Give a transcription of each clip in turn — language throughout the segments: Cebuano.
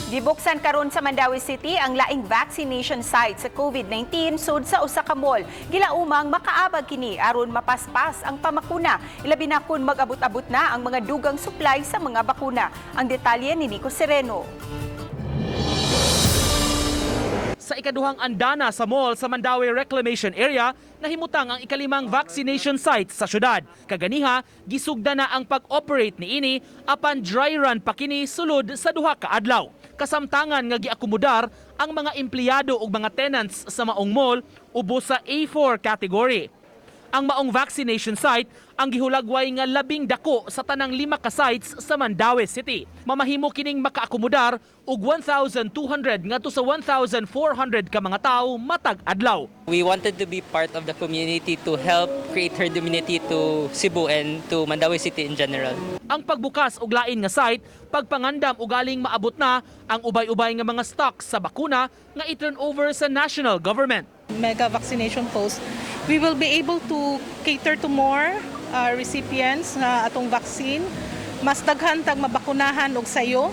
Gibuksan karon sa Mandaue City ang laing vaccination site sa COVID-19 sud sa usa ka mall. Gilaumang makaabag kini aron mapaspas ang pamakuna. Ilabi na kun mag-abot-abot na ang mga dugang supply sa mga bakuna. Ang detalye ni Nico Sereno. Sa ikaduhang andana sa mall sa Mandaue Reclamation Area, nahimutang ang ikalimang vaccination site sa syudad. Kaganiha, gisugda na ang pag-operate niini apan dry run pa kini sulod sa 2 ka adlaw. Kasamtangan nga giakomodar ang mga empleyado ug mga tenants sa maong mall ubos sa A4 category. Ang maong vaccination site ang gihulagway nga labing dako sa tanang lima ka sites sa Mandaue City. Mamahimo kining makaakomodar og 1,200 ngadto sa 1,400 ka mga tawo matag adlaw. We wanted to be part of the community to help create herd immunity to Cebu and to Mandaue City in general. Ang pagbukas og lain nga site, pagpangandam ugaling maabot na ang ubay-ubay nga mga stocks sa bakuna nga i-turn over sa national government. Mega vaccination post, we will be able to cater to more recipients na atong vaccine. Mas daghan tag mabakunahan og sayo.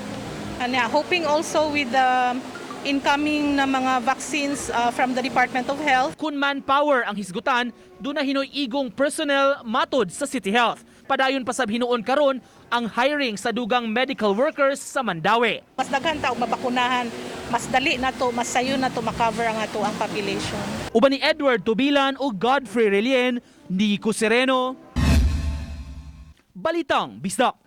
And yeah, hoping also with the incoming na mga vaccines from the Department of Health. Kung manpower ang hisgutan, duna hinoy igong personnel matod sa City Health. Padayon pa sab hinuon karon ang hiring sa dugang medical workers sa Mandaue. Mas daghan ta og mabakunahan, mas dali na to, mas sayo na to makover ang ato ang population. Uban ni Edward Tubilan ug Godfrey Relien, Nico Sereno. Balitang Bisdak.